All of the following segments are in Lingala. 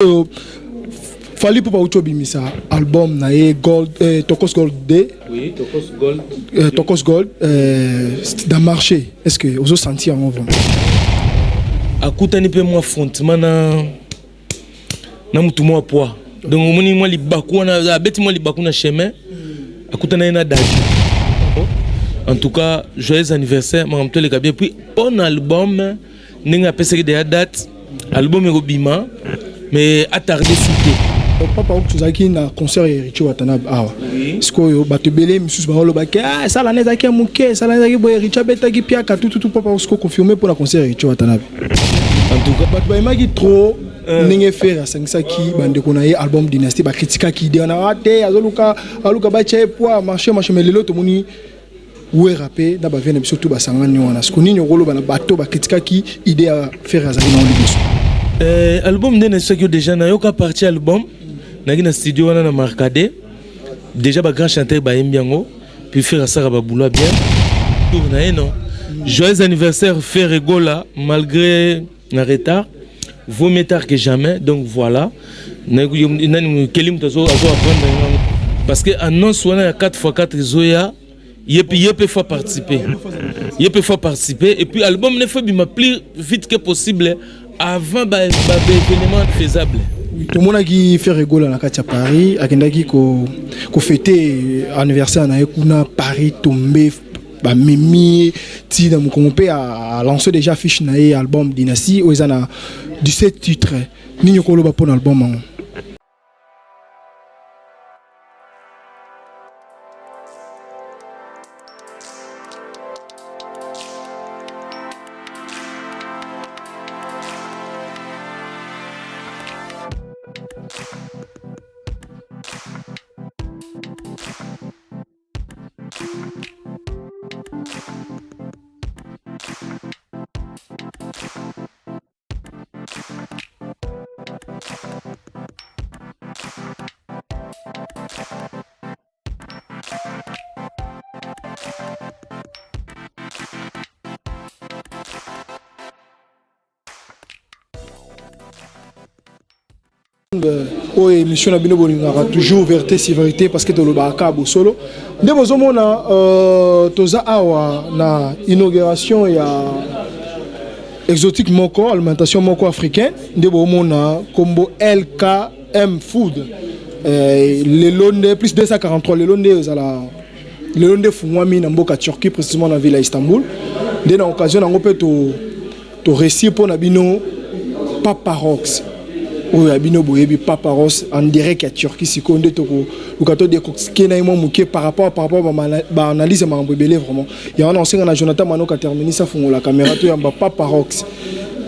Oyo Fally Ipupa auti obimisa album na ye Gold, Tokos Gold D. Oui, Tokos Gold. Tokos Gold dans marché. Est-ce que ozo sentir yango vraiment? Akutani pe mwa affrontement na na mutu mwa poids. Donc omoni mwa libaku wana abeti mwa libaku na chemin. Akutana ye na Dadju. En tout cas, joyeux anniversaire, makambo toleka bien. Puis bon album ndenge apesaki deja date album ekobima mais atarde su te. Papa Ox, tozalaki na concert ya Héritier Watanabe awa. Sikoyo bato ebele misusu baolobaki ah sala na ezalaki ya moke, sala na ezalaki boye, Héritier abetaki piaka tututu. Papa Ox ko confirmer pour la concert ya Héritier Watanabe. En tout cas bato bayemaki trop ndenge Ferre asangisaki bandeko na ye album Dynastie, bakritikaki idée wana te azoluka aluka batia ye poids marché marché, mais lelo tomoni Wera pe na ba vie na biso tout basangani wana. Siko nini okoloba na bato bakritikaki idée ya Ferre azali na liboso? Album nde nasoki déjà nayoka partie album naki na studio wana na Marcade déjà ba grand chanteur bayembi yango puis Ferre asaka ba boulot bien tour na ye non. Joyeux anniversaire Ferre Gola, malgré na retard, vaut mieux tard que jamais. Donc voilà, nani keli mutu azo apprendre parce que annonce wana ya 4x4 ezoya ye pe faut participer, ye pe faut participer et puis album ne faut bima plus vite que possible avant ba événement faisable. Tomonaki Ferre Gola na kati ya Paris, akendaki ko fêter anniversaire na ye kuna Paris tombé bamemi ti na mokongo mpe a lancé déjà affiche na ye album Dynastie oyo eza na 17 titres. Nini okoloba mpona album yango? Oyo émission na bino bolingaka toujours vérité si vérité, parce que tolobaka kaka bosolo nde bozomona. Toza awa na inauguration ya exotique moko, alimentation moko africaine nde bomona kombo LKM Food. Lelo nde plus 243, lelo nde ezala, lelo nde efungwami na mboka Turquie, précisément na ville ya Istanbul. Nde na occasion yango mpe to réussir mpo na bino Papa Rox oyo ya bino boyebi, Papa Rox en direct ya Turquie. Sikoyo nde tokoluka todécortiquer na ye mwa moke par rapport baanalyse ya makambo ebele vraiment. Yango na osenga na Jonathan Manoka Terminus afungola caméra, toyamba Papa Rox.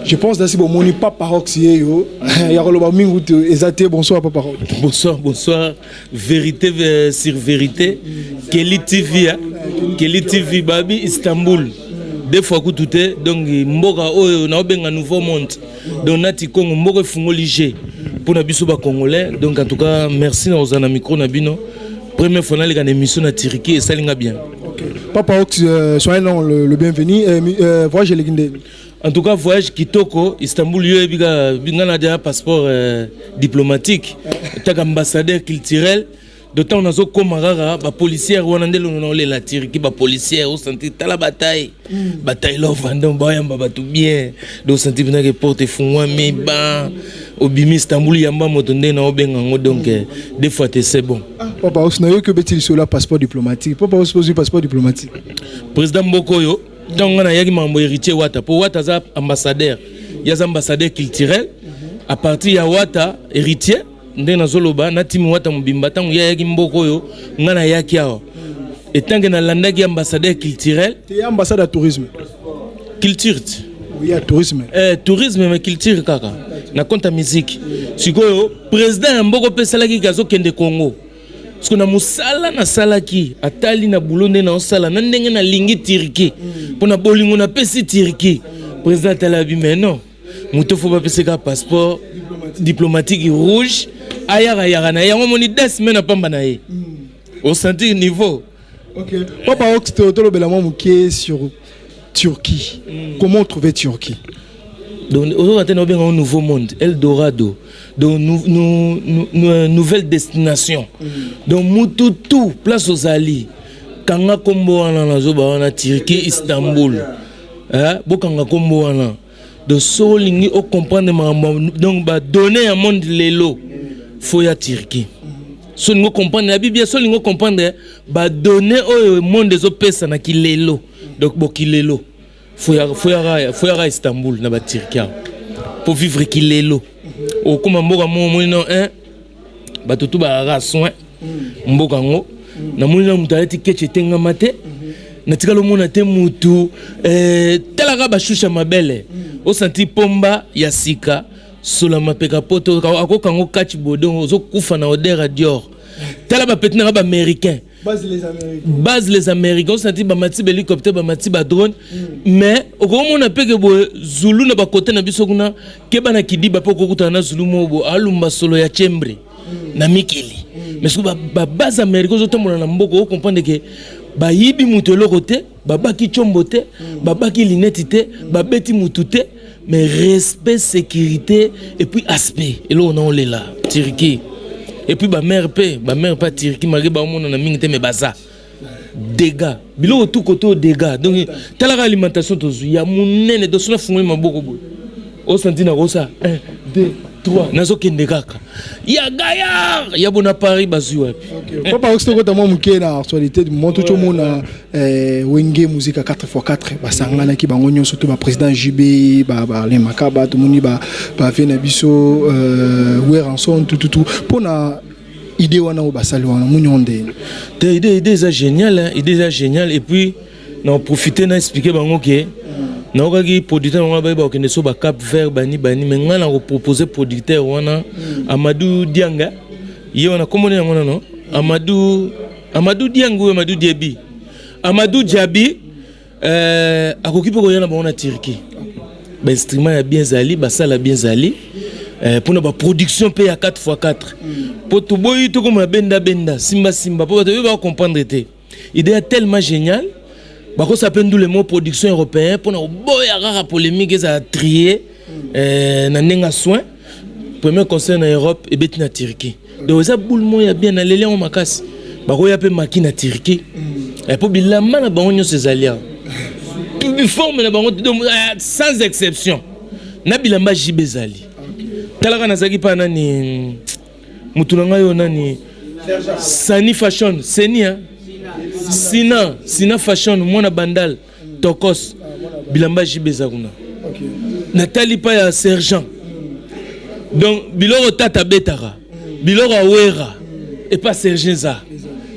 Je pense nasi bomoni Papa Rox ye yo ya koloba mingi te eza te. Bonsoir Papa Rox. Bonsoir, bonsoir. Vérité sur vérité, Kelly TV, hein? Kelly TV babi Istanbul deux fois kutu te. Donc mboka oyo naobenga nouveau monde, donc nati Congo mboka efungoli g mpona biso bacongolais. Donc en tout cas merci na kozala na micro na bino. Première fois naleka na émission na Turquie, esalinga bien. Okay. Papa Ox, soyez non le bienvenu. Voyage eleki ndeni? En tout cas voyage kitoko. Istanbul yo yebi kaka nga na déjà passeport diplomatique taka ambassadeur culturel. D'autant nazokóma kaka bapolicière wana nde lono naolela Turquie, bapolicière osentir tala bataille bataille lovandon bayamba bato bien. Donc osentir mpenzaka porte efungwami ba obimi Istanbul yamba moto nde naobenga yango. Donc deux fois te, c'est bon. Ah, Papa Ox, nayoki obeti lisolo ya passeport diplomatique. Papa Ox, ozwi passeport diplomatique? Président mboka oyo, ntango nga nayaki makambo Héritier Wata, mpo Wata aza ambassadeur, ye aza ambassadeur culturel à partir ya Wata Héritier nde nazoloba na timi Wata mobimba. Ntango ye ayaki mboka oyo, nga nayaki awa etanke nalandaki ambassadeur culturel. Te, ambassade ya tourisme. Culture ti. Oui, ya tourisme. Tourisme mais culture kaka na compte ya musique. Sikoyo président ya mboka mpe esalaki ke azokende Congo parce que na mosala nasalaki atali na bulo nde naosala na ndenge nalingi Turquie mpo na bolingo napesi Turquie. Président atali abi mais non, moto faut bapesaka passeport diplomatique rouge ayakayaka na ye. Yango omoni 2 semaines apamba na ye, osentir niveau. Ok, Papa Ox, tolobela mwa moke sur Turquie. Comment trouver Turquie? Donc ozoka te na obenga ngo nouveau monde, Eldorado, donc nou, nou, nou, euh, nouvelle destination. Donc mutu tout place ozali, kanga kombo wana, nazoba wana Turquie, Istanbul, eh, bokanga kombo wana. Donc soki olingi ocomprendre makambo, donc badonnées ya monde lelo, faut ya Turquie. So olingi ocomprendre ya bibia, so olingi ocomprendre badonnées oyo monde ezopesa na kilelo, donc bokilelo, faut yaka Istanbul na baturquie awa po vivre kilelo. Okóma mboka moko, omoni no bato tu bazalaka soin mboka yango. Namoni na moto alati keche etengama te, natikala omona te mutu talaka bashusha mabele, osanti pomba ya sika sola mapeka poto akokango kati bodongo, ozokufa na odeur ya Dior. Tala bapeti nanga baaméricain. Base les Américains. Base les Américains, osanti bamati bahélicoptère, bamati badrone, mais okomona mpe ke boye zulu na bakote na biso kuna, keba na kidiba mpe okokutana na zulu moko boye alumba solo ya chembre na mikili. Mais soki babase américain ozotambola na mboka, ocomprendre ke bayibi moto eloko te, babaki tshombo te, babaki linete te, babeti mutu te, mais respect, sécurité et puis aspect eloko na olela Turquie. Et puis bamare mpe, bamare mpe ya Turquie, malgré baomonana mingi te, mais baza dégâts, biloko tu kote oyo dégâts. Donc talaka alimentation tozwi ya monene. Donc so nafungoli maboko boye, osanti nakosa 1 2 3, nazokende kaka ya gaillard ya bona Paris, bazwi wapi? Papa Ox, tokota mwa moke na actualité du moment. Tozomona Wenge Musica 4x4 basanganaki bango nyonso to baprésident JB, balemaka, tomoni bavie na biso Werrason, tututu. Mpona idée wana oyo basali wana, moni yango ndeni? Te, idée eza génial, hein? Idée eza génial. Et puis na profiter na expliquer bango ke naokaki producteur bango bayeba kokende so bacap Vert bani bani, mais ngai na kopropose producteur wana Amadou Dianga, ye wana komona yango nano Amadou Dianga oyo Amadou Diaby, Amadou Diaby akoki mpe koya na bango na Turquie. Bainstrument ya bien ezali, basala bien ezali mpona baproduction mpe ya 4x4, mpo toboyi tokoma benda-benda, simba-simba, mpo bato oyo bacomprendre te. Idée ya tellement génial, bakosa mpe ndule mo production européen mpona koboya kaka polémique, ezala trie na ndenge ya soin. Premier concert na Europe ebeti na Turquie, donc eza boule moko ya bien. Naleli yango makasi. Bakoya mpe maki na Turquie mpo bilamba na bango nyonso ezali awa, forme na bango donc, sans exception, na bilamba jibe ezali. Talaka, nazalaki mpa nani, mutu na ngai oyo nani, Sani Fashion, seni hein? Sina, Sina Fashion, mwana Bandal Tokos, bilamba jibe eza kuna. Natali mpa ya sergent, donc biloko tata abetaka, biloko awera epa sergent eza.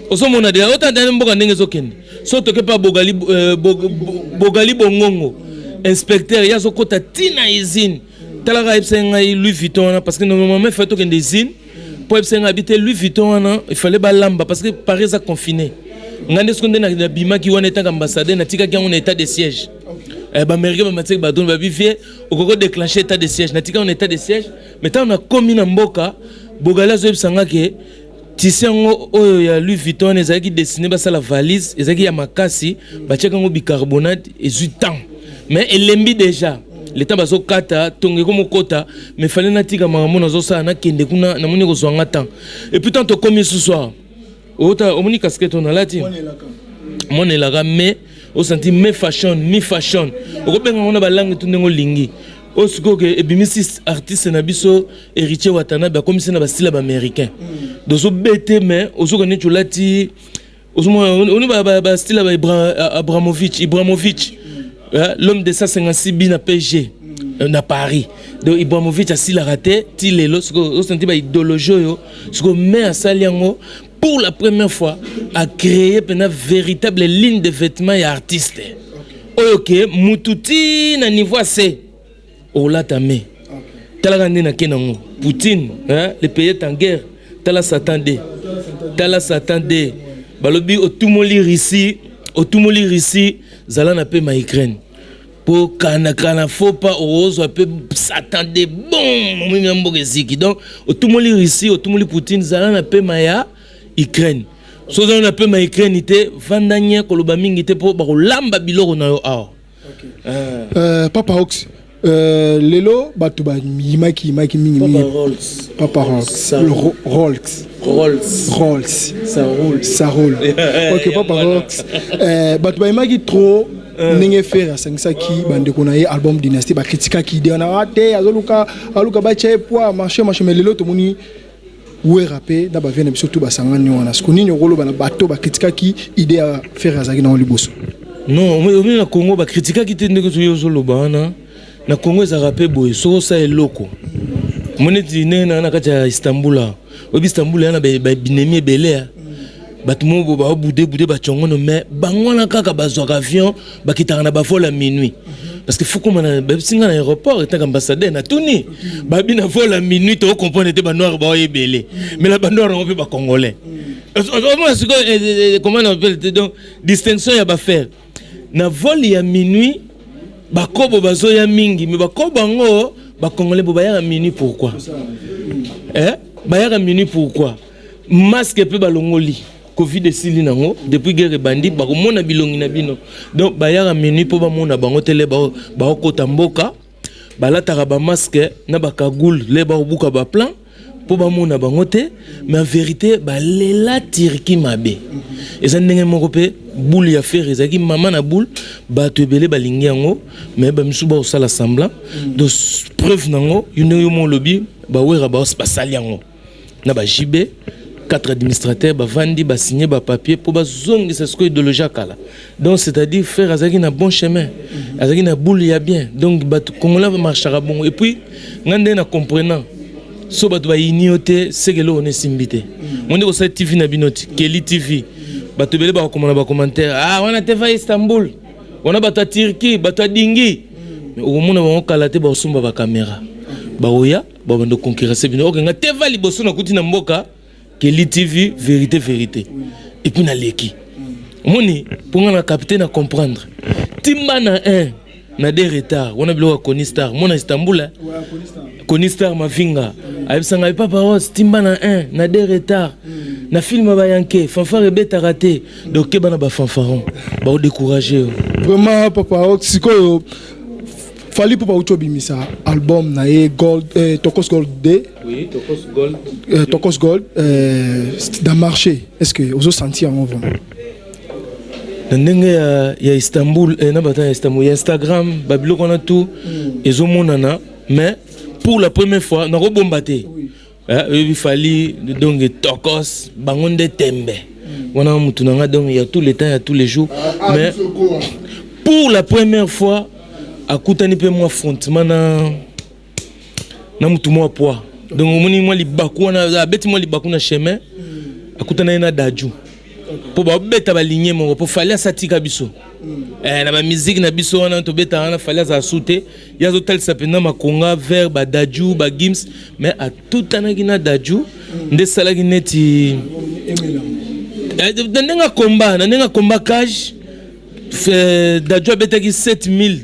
Ozomona deja otandani mboka ndenge ezokende. So toke mpa Bogali, Bogali Bongongo, inspecteur ye azokɔta ntina usine. Talaka, ayebisa ngai Louis Vuitton wana, parce que normalement ifale tokende usine mpo ayebisa ngai abi te Louis Vuitton wana ifale balamba, parce que Paris eza confiné. Ngai nde soki nde nabimaki wana etaka ambassadeur, natikaki yango na état de siège. Baaméricain bamatiaki badrone, babi vie okoki déclencher état de siège. Natika yango na état de siège, mais ntango nakomi na mboka, Bogali azoyebisa nga ke tissu yango oyo ya Louis Vuitton wana ezalaki destiné basala valise, ezalaki ya makasi, batiaki yango bicarbonate, ezwi temps, mais elembi déjà le temps bazokata tongo ekomokota. Mais fallait natika makambo nazosala, nakende kuna, namoni kozwanga temps. Et puis tant tokomi susu awa, ota omoni casquette oyo nalati, monelaka me osanti me fashion, mi fashion, okobenga ngo na balangue tu ndenge olingi. Oyo sikoyo ke ebimisi artiste na biso Héritier Watanabe, akomisi na bastyle ya baaméricain. Donc ozobete, mais ozoka neti olati, ozomona oni bastyle ya ba Abramovich, Ibrahimovic, l'homme de 156 bi na PSG na Paris. Donc Ibrahimovic asilaka te ti lelo. Sikoyo osanti baidéologie oyo sikoyo, mais asali yango pour la première fois, a créé mpena véritable ligne de vêtement ya artiste oyo ke mutu ti na niveau ase olata. Me talaka nde nake nango Poutine, hein? Le pays est en guerre. Tala Satan d, tala Satan d, balobi otumoli Russie, otumoli Russie, zala na pema Ukraine, mpo kana kana fo pa okozwa mpe Satan de bon omemi na mboka eziki. Donc otumoli Russie, otumoli Poutine, zala na pema ya Ukraine. So ozala na pema ya Ukraine te, vanda nye, koloba mingi te, mpo bakolamba biloko na yo awa. Papa Ox. Lelo bato bayimaki yimaki mingi mingi. Rolls. Papa Rolls. Ça Rolls. Rolls. Rolls. Ça roule. Ça roule. Ok, Papa Rolls. Bato bayimaki trop ndenge Ferre asangisaki bandeko na ye album Dynastie, bakritikaki idée wana ah te, azoluka aluka batya ye poids marché marché. Mais lelo tomoni Wera mpe na bavieux na biso tu basangani wana. Siko nini okoloba na bato bakritikaki idée ya Ferre azalaki nango liboso? Non, omoni, na Congo bakritikaki te. Ndenge soki ozoloba wana, na Congo ezalaka mpe boye. Soki osala eloko mo neti ndenge na kati ya Istanbul awa, oyebi Istanbul ya na babinemi ebele ya bato moko bo baobude bude bacongono, mais bango wana kaka bazwaka avion, bakitaka na bavol ya minuit, parce que faut koma na babisinga na aéroport etaka ambassadeur natuni babi na vol ya minuit. Tocomprendre te, banoir baoyo ebele, mais na banoir yango mpe bacongolais omona sikoyo, comment on appelle, donc distinction ya baaffaire na vol ya minuit, bakobo bazoya mingi, mais bakobo yango bacongolais bo bayaka minuit. Pourquoi, eh? Bayaka minuit pourquoi? Masque mpe balongoli, Covid esili nango depuis guerre ebandi, bakomona bilongi na bino. Donc bayaka minuit mpo bamona bango te. Le baokota mboka, balataka bamasque na bacagoule, le bakobuka baplan mpo bamona bango te. Mais en vérité, balela Turquie mabe. Eza ndenge moko mpe boule ya Ferre ezalaki mama na boule, bato ebele balingi yango, mais bamisusu bakosala semblant. Donc preuve nango, yo ndenge yo mo olobi, bawera basali yango na baJB, quatre administrateurs bavandi, basigne bapapier mpo bazongisa sikoyo idéologie ya kala. Donc c'est-à-dire Ferre azalaki na bon chemin, azalaki na boule ya bien. Donc bato congolais bamarchaka bongo. Et puis ngai ndenge na comprenant, so bato bayini yo te, seke eloko na esimbi te. Mo nde kosala TV na bino ti Keli TV, bato ebele bakokoma na bacommentaire: ah, wana te va Istanbul, wana bato ya Turquie, bato ya dingi. Okomona bango kala te, bakosomba bacaméra, bakoya, babanda concurrence bino. Okenga te va liboso, nakuti na mboka Keli TV, vérité vérité. Et puis naleki, omoni, mpo nga na capte, na comprendre timba na 1 na de retard wana, biloko ya Koni Star, mona Istanbul, Koni Star Mavinga ayebisa ngai: "Papa Ros, timba na 1 na de retard na film bayanke, fanfare ebetaka te." Donc keba na bafanfaron, baodécourage yo. Vraiment, Papa Rox, sikoyo Fally mpo bauti obimisa album na ye Gold, Tokos Gold D. Oui, Tokos Gold. Tokos Gold dans marché, est ce que ozosentir yango vraiment? Na ndenge ya Istanbul, na bata ya Istanbul, ya Instagram, babiloko wana tout ezomonana. Mais pour la première fois nakobomba te, oyebi Fally, donc Tokos bango nde tembe wana mutu na nga, donc ya tous les temps, ya tous les jours. Mais pour la première fois akutani mpe mwa affrontement na mutu mwa poids. Donc omoni mwa libaku wana, abeti mwa libaku na chemin, akutana ye na Dadju mpo babeta baligne moko, mpo Fally asatika biso na bamiziki na biso wana tobetaka wana. Fally azala su te, ye azotalisa mpenza makonga vers baDadju, baGims, mais atutanaki na Dadju nde esalaki neti na ndenge akomba, na ndenge akomba cage. Dadju abetaki 7000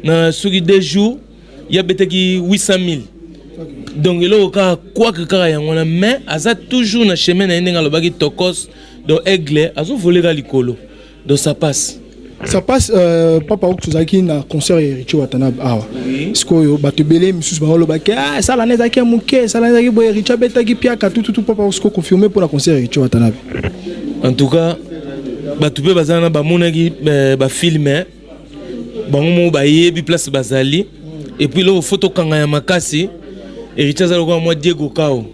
na soki 2 jours, ye abetaki 800 000. Donc eloko kaka kwaka kaka yango wana, mais aza toujours na chemin na ye ndenge alobaki Tokos. Donc aigle azovoleka likolo, donc ça passe. Ça passe. Papa Ox, tozalaki na concert ya Héritier Watanabe awa. Sikoyo bato ebele misusu baolobaki: ah, esala na ezalaki ya moke, esala ezalaki boye, Héritier abetaki piaka tututu. Papa Ox, ko confirme mpona concert ya Héritier Watanabe? En tout cas, bato mpe baza wana, bamonaki bafilme bango moko, bayebi place bazali. Et puis eloko faut tokanga ya makasi, Héritier aza lokola mwa Diego Kao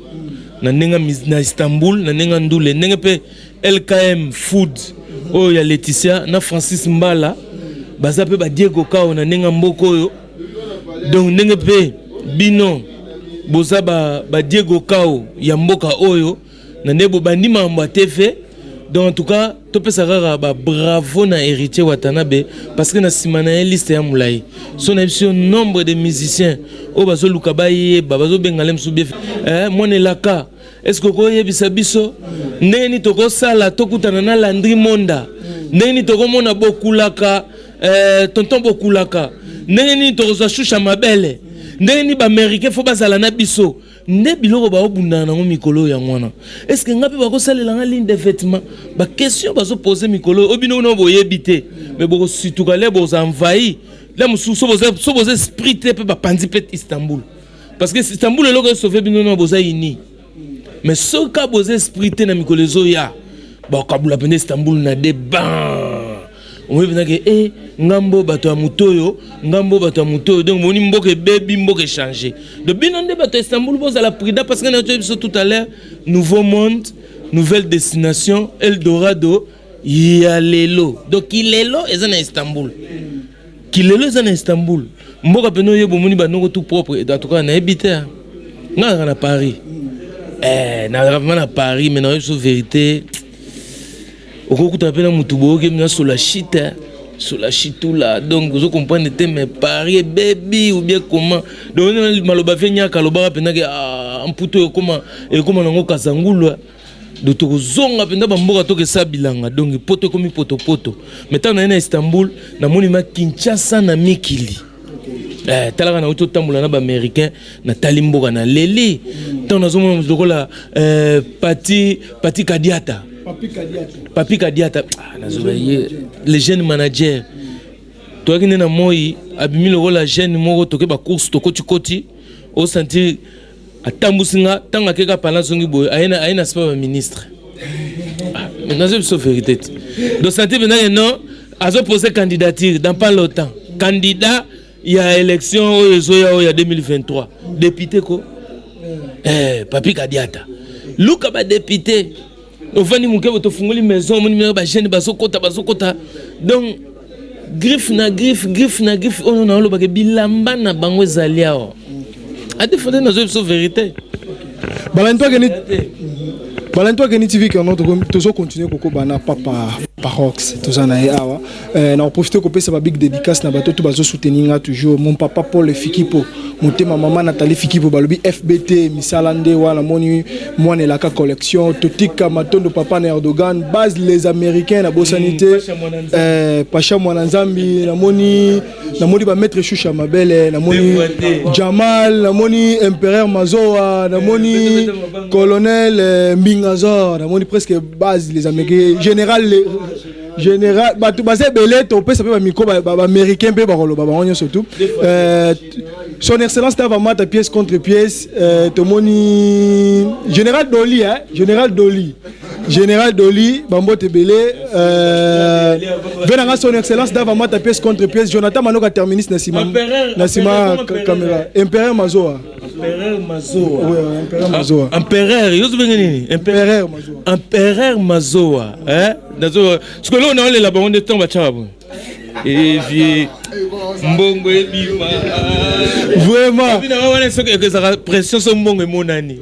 na ndenge na Istanbul, na ndenge ndule, ndenge mpe LKM Food oyo ya Laetitia na Francis Mbala baza mpe baDiego Kao na ndenge mboka oyo. Donc ndenge mpe bino boza baDiego ba Kao ya mboka oyo na nde bobandi makambo ya TV. Donc en tout cas, topesa kaka babravo na Héritier Watanabe, parce que na nsima na ye liste ya molai. So na biso nombre de musiciens oyo bazoluka bayeba, bazobenga le mosusu mwana elaka. Est ce que okoyebisa biso ndenge nini tokosala tokutana na Landry Monda, ndenge nini tokomona Bokulaka, tonton Bokulaka, ndenge nini tokozwa Shusha Mabele, ndenge nini baaméricain faut bazala na biso, nde biloko baobundana nango mikolo oyo yango wana? Est ce que nga mpe bakosalela nga ligne de vêtement? Baquestion bazopose mikolo oyo, bino kuna boyebi te, mais bokosituka le boza envahi. La mosusu so boza esprit te mpe bapanzi mpe Istanbul, parce que Istanbul eloko esauve bino na boza uni. Mais soki kaka boza esprit te, na mikolo ezoya bakabula mpenza Istanbul na de ban. Omoni mpenza ke e ngambo bato ya moto oyo, ngambo bato ya moto oyo. Donc bomoni mboka ebebi, mboka echange. Donc bino nde bato ya Istanbul, bozala prudent, parce que nayoki biso tout à l'heure, nouveau monde, nouvelle destination, Eldorado ya lelo. Donc kilelo eza na Istanbul, kilelo eza na Istanbul. Mboka pene oyo bomoni banoko tout propre. En tout cas nayebi te, nga kaka na Paris, nazalaka vraiment na Paris, mais nayebi so vérité, okokutana mpe na motu boyoki na sola shite, sola shitula. Donc ozo comprendre te, mais Paris ebebi ou bien comment? Donc maloba vie nyaka alobaka mpenzake mputu oyo ekoma nango kazangulu. Donc tokozonga mpenza bamboka, tokesa bilanga. Donc poto ekomi potopoto. Mais ntango naye na Istanbul, namoni ma Kinshasa na mikili. Talaka nauti otambola na baaméricain, natali mboka, naleli ntango nazomona moto lokola pati Kadiata. Papi Kadiata, ah, nazoba ye le jeune manager. Toyaki nde na moi, abimi lokola jeune moko, toke bacourse, tokotikoti, osentir atambusi nga. Ntango akeka pala, azongi boye, aye na spa baministre. Ah, nazo biso vérité te. Donc sentir mpenza non, azopose candidature dans pas longtemps, candidat ya élection oyo ezoya, oyo ya 2023, député ko. Papi Kadiata, luka badéputé. Ovandi moke bo, tofungoli maison, omoni mingi bajeune bazokota, bazokota. Donc griffe na griffe, griffe na griffe, oyo naolobaka bilamba na bango ezali awa. Adefende, nazoyebi biso vérité. Balandi twakeni TV kano, tozocontinue kokoba na papa Parox, toza na ye awa. Na koprofite kopesa babig dédicace na bato to bazosoutenir nga toujours: mon papa Paul Fikipo, motema mama Nathalie Fikipo, balobi FBT misala nde wana. Moni mwana elaka collection, totika matondo papa na Erdogan, base les Américains, nabosani te. Pacha Mwana Nzambi, namoni bamaître Shusha Mabele, namoni Jamal, namoni Empereur Mazoa, namoni colonel Mbingazor, namoni presque base les Américains, général général, bato baza ebele. Topesa mpe bamicro baaméricain mpe bakoloba bango nyonso tout. Son Excellence Tavamata, pièce contre pièce, tomoni général Doli, hein? Général Doli, général Doli, bambote ebele. Ve nanga son Excellence Davamata, pièce contre pièce, Jonathan Manoka, terminus na nsima, na nsima caméra, Empereur Mazoa. Empereur Mazoa. Ouais, Empereur Mazoa. Empereur yo ozobenge nini? Empereur Mazoa. Empereur Mazoa, eh? Nazo sikoyo eloko naolela bango nde ntango batiaka boye evie mbongo ebima. Vraiment. Wana soki ezalaka pression, so mbongo emonani,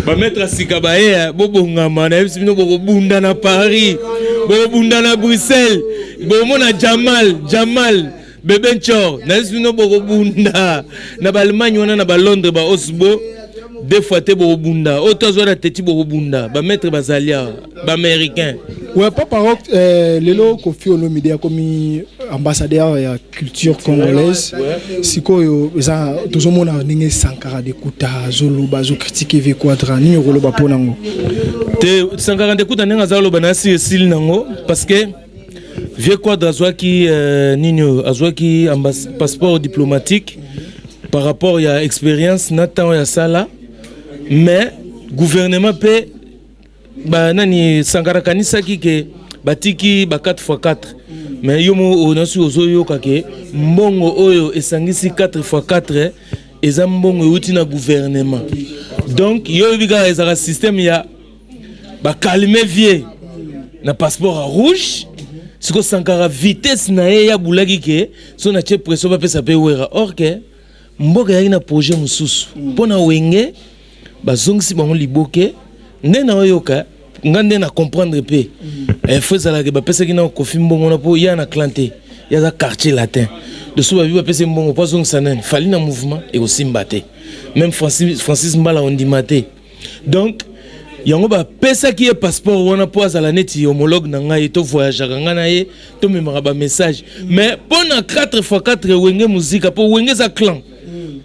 bamaître sika baye, bobongama. Nayebisi bino, bokobunda na Paris, bokobunda na Bruxelles, bokomona Jamal, Jamal Bebe Ncor. Nayebisi bino, bokobunda na baAllemagne wana, na baLondres, baosbo deux fois te, bokobunda. Oyo to azwa na teti, bokobunda. Bamaître bazali awa, baaméricain. Ouais, papa Rock, lelo Kofi Olomide akomi ambassadeur ya culture congolaise. Sikoyo eza tozomona ndenge Sankara Dekuta azoloba, azocritique Vieux Quadra. Nini okoloba mpo nango? Te, Sankara Dekuta ndenge aza koloba na si esili nango, parce que Vieux Quadra azwaki nini oyo, azwaki passeport diplomatique par rapport ya expérience na ntango ya sala. Mais gouvernement mpe banani, Sankara akanisaki ke batiki ba 4 x 4. Mais yo mo nyonso ozoyoka ke mbongo oyo esangisi 4 x 4 eza mbongo euti na gouvernement. Donc yo oyebi kaka ezalaka système ya bacalme vieux na passeport ya rouge. Siko Sankara, vitesse na ye ya bulaki ke so na tie pression, bapesa mpe Wera. Or ke mboka eyaki na projet mosusu mpo na Wenge, bazongisi bango liboke. Nde na oyoka nga nde na comprendre mpe, fo ezalaka bapesaki na Kofi mbongo na mpo ya na clan te, ye aza Quartier Latin. De so babi bapesi mbongo mpo azongisa nani Fali na mouvement, ekosimba te. Même Francis Mbala ondima te. Donc yango bapesaki ye passeport wana mpo azala neti homologue na ngai, tovoyageaka ngai na ye, tomemaka bamessage. Mais mpo na 4 x 4 Wenge Muzika, mpo Wenge eza clan,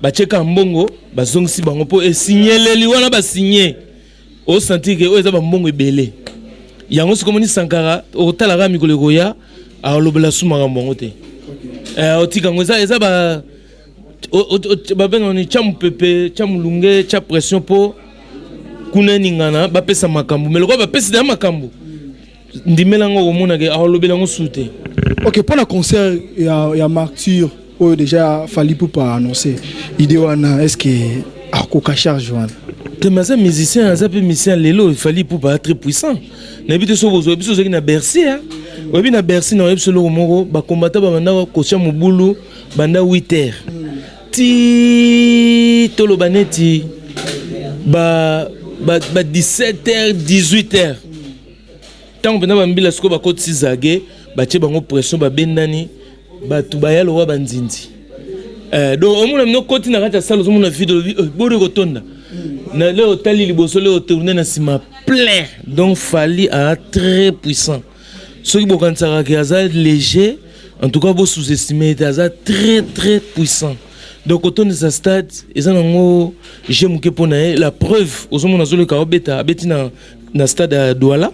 batieka mbongo, bazongisi bango mpo esinyeleli wana basinye. Osentir ke oyo eza bambongo ebele. Yango soki omoni Sankara, okotalaka mikolo ekoya. Alobela su makambo yango te. Eh, otika yango eza eza ba babengaka ni tya mopepe, tya molunge, tya pression mpo kuna eningana, bapesa makambo. Mais lokola bapesi deya makambo, ndimela yango, okomonake alobela yango su te. Ok, mpo na concert ya Martyr oyo déjà Fally Ipupa annoncé idée wana, est ce que akoka charge wana? Te, mais aza musicien, aza mpe musicien. Lelo Fally Ipupa aza très puissant. Nayebi te soki bozwa biso ozalaki na Bercy. Oyebi, na Bercy na oyebi biso eloko moko, bakombata babanda kotia mobulu banda 8 heures ti toloba neti ba 17 heures, 18 heures. Ntango mpenza bambila sikoyo bakotisi zage, batie bango pression, babendani bato baya lokola banzinzi. Donc omona mino koti na kati ya salle, ozomona vide, olobi bodi kotonda na le otali liboso, le otourne na nsima, plein. Donc Fally aza très puissant. Soki bokanisaka ke aza léger, en tout cas bo sous-estime ete aza très très puissant. Donc kotondisa stade eza nango jeu moke mpo na ye. La preuve, ozomona azoleka obeta, abeti na stade ya Douala,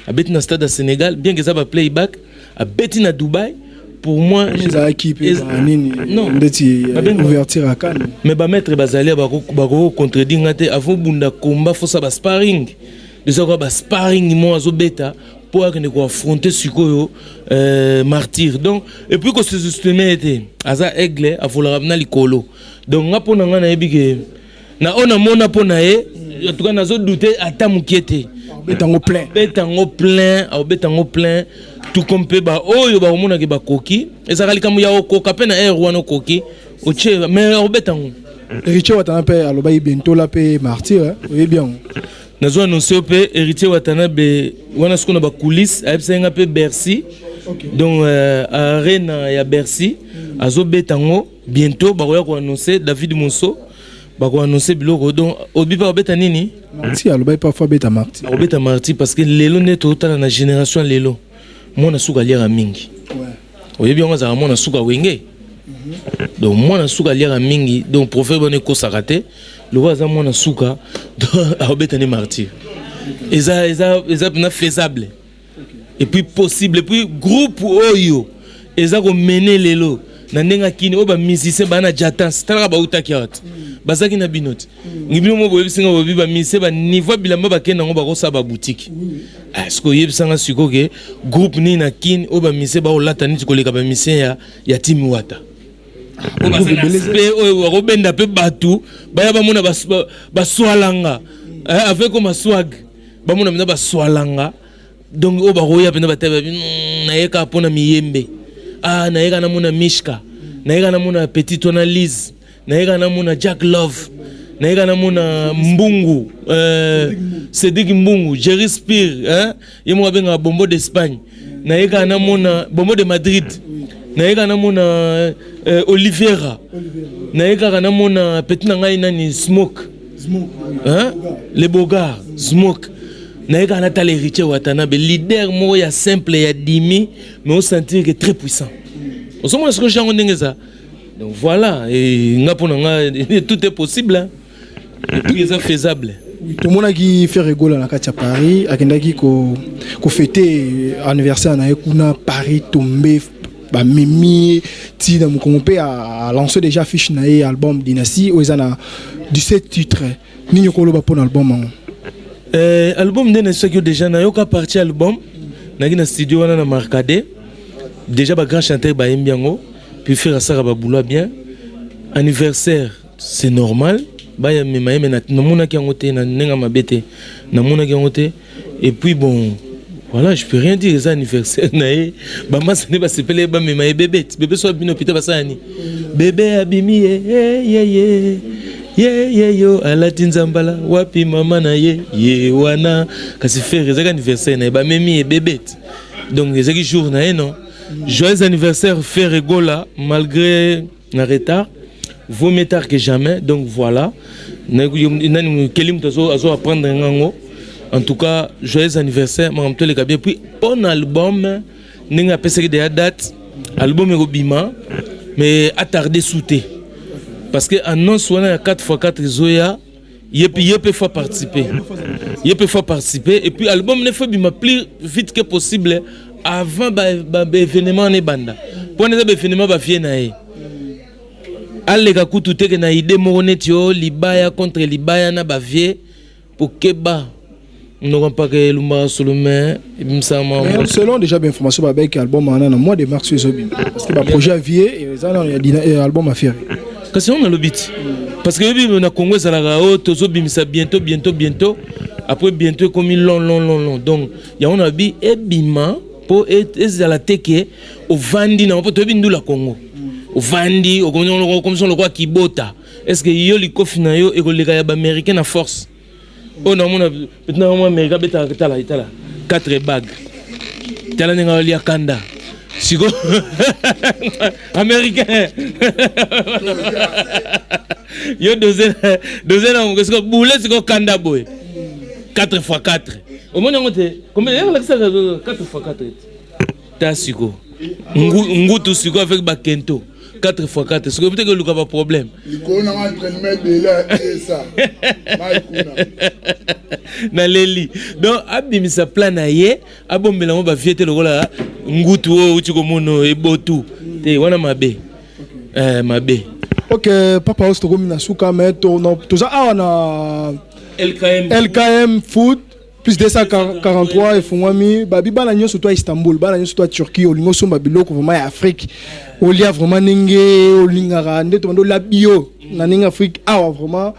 abeti na stade ya Sénégal, bien que eza ba playback, abeti na Dubaï. Pour moi, ezalaki mpe nini ndeti ouverture ya CAN. Mais bamaître bazali, bako contredire nga te. Avant bunda combat, fosa basparring, eza kaka basparring mo azobeta mpo akende koaffronter sikoyo Martyr. Donc et puis kosous-estimer ete aza aigle, avolaka na likolo. Donc nga, mpo na nga, nayebi ke na oyo namona mpo na ye, en tout cas nazodouter ata mokie te. Betango plein. Betango plein, aobeta yango plein, tout comme mpe baoyo bakomonaki bakoki. Ezalaka likambo ya okoka mpe na aire wana okoki otie, mais aobeta yango. Héritier Watana mpe alobaki bientôt la mpe Martyr, oyebi yango? Nazo annonce yo mpe Héritier Watanabe wana sikoyo na bacoulisse ayebisaki nga mpe Bercy. Donc arena ya Bercy azobeta yango bientôt. Bakoya koannonce David Monso, bakoannonce biloko. Donc obi mpe akobeta nini? Martyr, alobaki parfois abeta Martyr. Akobeta Martyr parce que lelo nde totala na génération ya lelo, mwana suka aliaka mingi. Oyebi yango, azalaka mwana suka Wenge. Donc mwana suka aliaka mingi, donc prophète wana ekosaka te. Lokola aza mwana suka, akobeta nde Martyr. Eza mpena faisable et puis possible. Et puis groupe oyo eza komene lelo na ndenge akini, oyo bamusicien baa na jatance, talaka bautaki awa te, bazalaki na bino te. Ngi bino mo boyebisinga, boyebi bamusicien baniveau ya bilamba bakende yango, bakosala baboutique. Sikoyo oyebisanga sikoyo ke groupe nini na Kini oyo bamusicien baolata neti koleka bamusicien ya team Wata, mpe oyo bakobenda mpe bato baya bamona baswalanga avec comme swag, bamona mpenza baswalanga. Donc oyo bakoya mpenza batali babi nayeka mpona miyembe, ah, nayeka namona Mishka, nayeka namona petit wana Lise, nayeka namona Jack Love, nayeka namona Mbungu, Cédric Mbungu, Jerry Spear, hein? Ye moko abengaka Bombo d'Espagne, nayeka namona Bombo de Madrid, nayeka namona Olivera, naye kaka namona petit na ngai nani, Smoke, hein? Le Bogar Smoke, naye kaka natala Héritier Watanabe, leader moko ya simple ya dimi, mais osentir que très puissant. Ozomona sikoyo jango ndenge eza. Donc voilà, et nga, mpo na nga, tout est possible, hein? Et puis eza faisable. Tomonaki Ferre Gola na kati ya Paris, akendaki kofêter anniversaire na ye kuna. Paris tombe, bamemi ntina mokongo mpe alancé déjà affiche na ye, album Dynastie oyo eza na 17 titres. Nini okoloba mpona album yango? Album nde nasoki yo déjà nayoka partie album, nayaki na studio wana na Marcade, déjà bagrand chanteur bayembi yango. Puis Ferre asaka baboulot bien. Anniversaire, c'est normal bayamema ye, mais namonaki yango te na ndenge mabe te, namonaki yango te. Et puis bon, voilà, je peux rien dire, eza anniversaire na ye. Bamasa nde basepeli ye, bamema ye bebe ti bebe so abino pita basala nini, bebe abimi ye ye ye ye ye yo alati nzambala wapi mama na ye ye wana. Kasi Ferre, ezalaki anniversaire na ye, bamemi ye bebe ti. Donc ezalaki jour na ye. Non, joyeux anniversaire Ferre Gola, malgré na retard, vaut mieux tard que jamais. Donc voilà, nani keli moto azo apprendre ngango. En tout cas, joyeux anniversaire, makambo toleka bien. Puis bon, album, ndenge apesaki deya date, album ekobima, mais attarde su te, parce que annonce wana ya 4 x 4 ezoya, ye mpe faut participer, ye mpe faut participer. Et puis album ne faut bima plus vite que possible. Avant baévénement wana ebanda, mpo wana eza baévénement bavie na ye, aleka kutu teke na idée moko neti o libaya contre libaya na bavie, po keba monoko mpaka elumbaka solo, mais ebimisaka. Mais selon déjà bainformation, babeki album wana na mois de mars ezobima, parce que baprojet ya vie eza nano ya album ya Ferre. Kasi yango nalobi ti, parce que yebi na Congo ezalaka oyo tozobimisa bientôt, bientôt, bientôt, après bientôt ekomi long, long, long, long. Donc yango nalobi ebima mpo ezala te ke ovandi nango, mpo toyebi ndula Congo, ovandi okomisi lokola kibota. Est ce que yo likofi na yo ekoleka ya baaméricain na force oyo namona? Peut namona Américain abetaka, tala, tala 4 bague, tala ndenge alia kanda. Siko américain yo doze doze na mongo, siko bule, siko kanda boye 4 fois 4, omoni yango te? Combien yango lakisaka 4 fois 4? Ta siko ngutu siko avec bakento 4 fois 4, siko peut-être oluka baproblème. Likolo nanga entraînement ebele esa mai kuna. Naleli. Donc abimisa plan na ye, abombela yango bavie te lokola ngutu oyo outi komona ebotu te wana mabe, mabe. Ok, papa Os, tokomi na suka, mais toza awa na LKM. LKM Food, plus 243, efungwami. Babi bana nyonso to ya Istanbul, bana nyonso to ya Turquie, olingi osomba biloko vraiment ya Afrique, olia vraiment ndenge olingaka, nde tobanda olia bio na ndenge Afrique, awa vraiment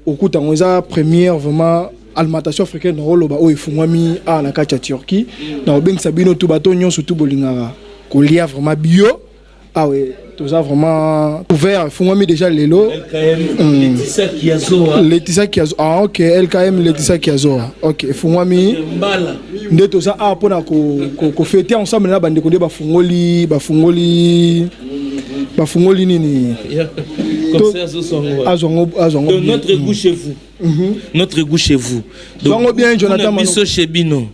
okuta yango. Eza première vraiment alimentation africaine na oloba oyo efungwami awa na kati ya Turquie. Na kobengisa bino tu, bato nyonso tu bolingaka kolia vraiment bio, awa toza vraiment ouvert, efungwami déjà lelo. LKM, Laetitia Kiazoa. Laetitia Kiazoa, ah ok, LKM Laetitia Kiazoa, ok, efungwami. Mbala. Nde toza awa mpona kofêter ensemble na bandeko nde bafungoli nini. Comme ça azosongo. Azwango, azwango. Donc notre goût chez vous, notre goût chez vous. Zwango bien, Jonathan. Kuna biso chez bino.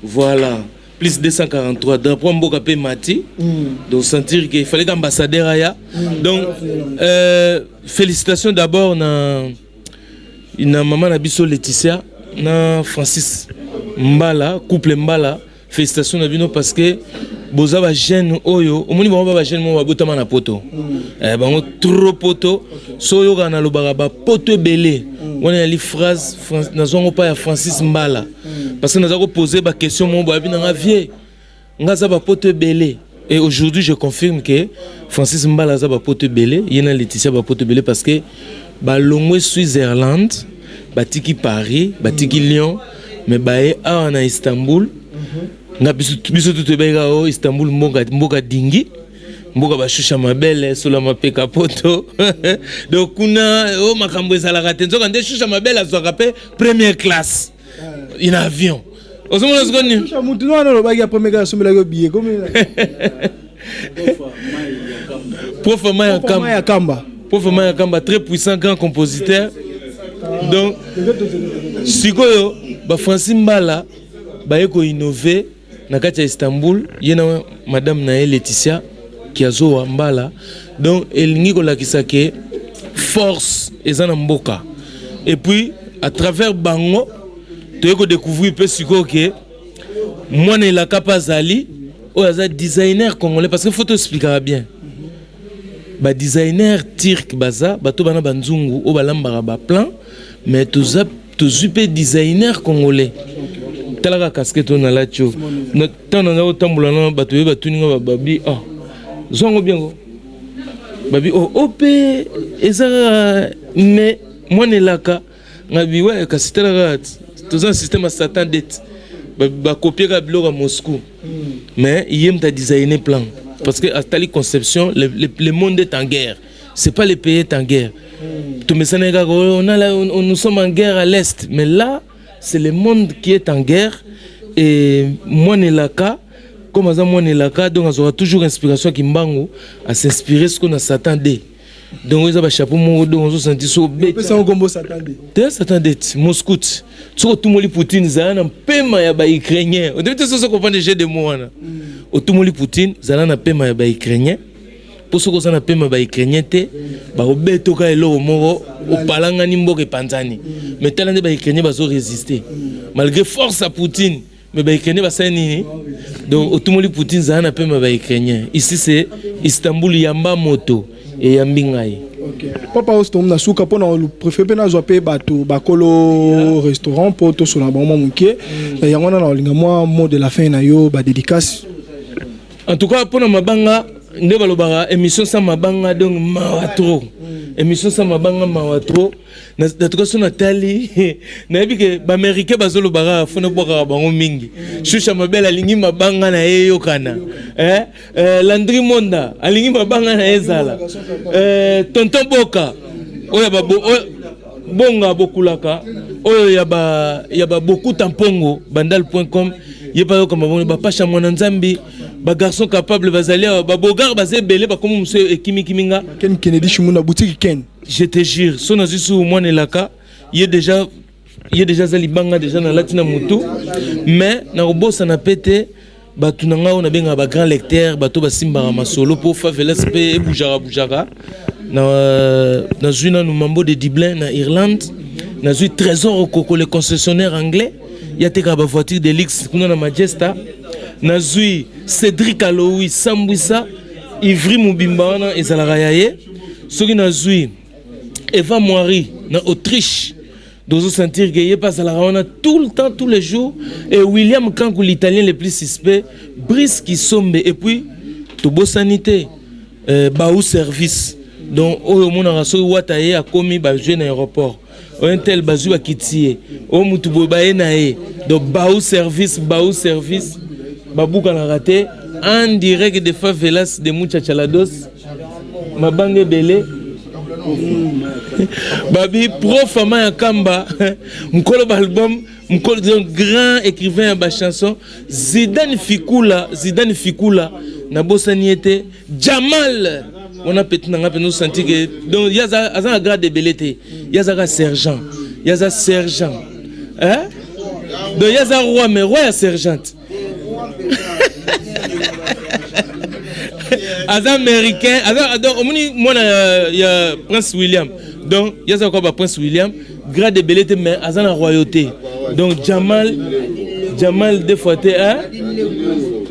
Voilà, plus 243, drapeau mboka mpe mati. Donc sentir qu'il fallait qu'ambassadeur aya. Donc félicitations d'abord na mama na biso Laetitia na Francis Mbala, couple Mbala. Félicitations na bino, parce que boza bajeune oyo omoni bango ba bajeune moko babotama na poto. Bango trop poto. So oyokaka nalobaka bapoto ebele wana yali phrase nazwango mpa ya Francis Mbala, parce que naza kopose baquestion moko boyabi nanga vie nga aza bapoto ebele. Et aujourd'hui je confirme que Francis Mbala aza bapoto ebele, ye na Laetitia bapoto ebele, parce que balongwe Switzerland, batiki Paris, batiki Lyon, mais baye awa na Istanbul. Nga biso tu toyebaki kaka o Istanbul mboka, mboka dingi, mboka bashusha mabele sola mapeka poto. Donc kuna o makambo ezalaka te, nzoka nde shusha mabele azwaka mpe première classe ina avion. Ozomona sikoyo nini? Mutu wana olobaki ya premier classe, asombelaki yo billet komi. Prof Maya. Maya. Kamba. Kamba. Prof Maya Kamba, très puissant, grand compositeur. Donc sikoyo bafrancis Mbala baye koinnove na kati ya Istanbul, ye na madame na ye Laetitia Kiazowa Mbala. Donc elingi kolakisa ke force eza na mboka. Et puis à travers bango toye kodécouvrir mpe sikoyo ke mwana elaka mpe azali oyo aza designer congolais, parce que faut toexplikaka bien, badesigner turc baza bato bana banzungu oyo balambaka baplan, mais toza tozwi mpe designer congolais. Talaka casquette oyo nalati oyo, ntango naza kotambola na bato oyo batuni nga, babi: "Ah, zwango biango." Babi: "Oh, o mpe eza kaka." Mais mwana elaka ngabi we, kasi talaka, toza na système ya satan det bakopie kaka biloko ya Moscou, mais ye moto adesigné plan, parce que atali conception. Le monde est en guerre, c'est pas le pays est en guerre. Tomesana kaka on a là, nous sommes en guerre à l'est, mais là c'est le monde qui est en guerre. Et mwana elaka, comme aza mwana elaka, donc azwaka toujours inspiration ya Kimbangu, as'inspire sikoyo na Satan d. Donc eza bachapeau moko, donc ozosanti so opesango kombo Satan D. Te, Satan D ti Moscou ti soki otumoli Poutine, zala na mpema ya baukrainien. Odebi te soso comprendre jeu de mots wana. Otumoli Poutine, zala na pema ya baukrainien, mpo soki oza na pema ya baukrainien te, bakobetoka eloko moko, opalangani, mboka epanzani. Mais tala nde baukrainien bazorésister malgré force ya Poutine. Mais baukrainien basali nini? Donc otumoli Poutine zala na pema ba Ukrainien. Ici c'est Istanbul yamba moto eyambi ngai. Okay. Papa Osto na suka pona préfère pe nazwa pe bato bakolo restaurant po tosola bango mwa moke. Yango wana na olinga mwa mot de la fin na yo ba dédicace. En tout cas pona mabanga nde balobaka émission sans mabanga donc mawa trop. Émission sans mabanga mawa trop. Na tout cas so natali nayebi ke baaméricain bazolobaka fo nabwakaka bango mingi. Shusha Mabele alingi mabanga na ye eyokana. Eh? Landry Monda alingi mabanga na ye ezala. Tonton Boka oyo bonga bokulaka oyo ya ba ya ba bokuta mpongo bandal.com ye pa yoka mabongo bapasha mwana nzambi ba garçon capable bazali awa ba bogar baza ebele bakomi mosusu ekimikimi nga. Ken Kennedy Shimuna boutique Ken. Je te jure so nazwi su mwana elaka ye déjà ye déjà aza libanga déjà nalati na motu mais nakobosana pe te bato na ngai oyo nabengaka ba grand lecteur bato basimbaka masolo mpo favelas mpe ebujaka bujaka nazwi nanu Mambo de Dublin na Irlande, nazwi Trésor Okoko le concessionnaire anglais ya tekaka ba voiture de luxe kuna na Majesta, nazwi Cédric Aloui Sambwisa Ivry mobimba wana ezalaka ya ye, soki nazwi Eva Moiri na Autriche dozo sentir que ye azalaka wana tout le temps tous les jours, et William Kanku l'italien le plus suspect, Brice Kisombe, et puis tobosani te Baou service donc oyo omonaka soki wata ye akomi bazwi na aéroport oyo tel bazwi bakiti ye oyo mutu boye baye na ye, donc Baou service Baou service babukanaka te en direct de favelas de Muchachalados mabanga ebele babi prof ama ya kamba mokolo ba album mokolo donc grand écrivain ya bachanson Zidane Fikula Zidane Fikula nabosani ye te Jamal wana petit na nga mpenza osanti ke donc ye aza na grade ebele te, ye azaka sergent, ye aza sergent hein? Donc ye aza roi mais roi ya sergente aza américain aza donc omoni mwana ya Prince William, donc ye aza kwa ba Prince William grade ebele te mais aza na royauté, donc Jamal Jamal deux fois te hein?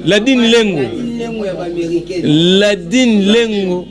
Ladine Lengo Ladine Lengo.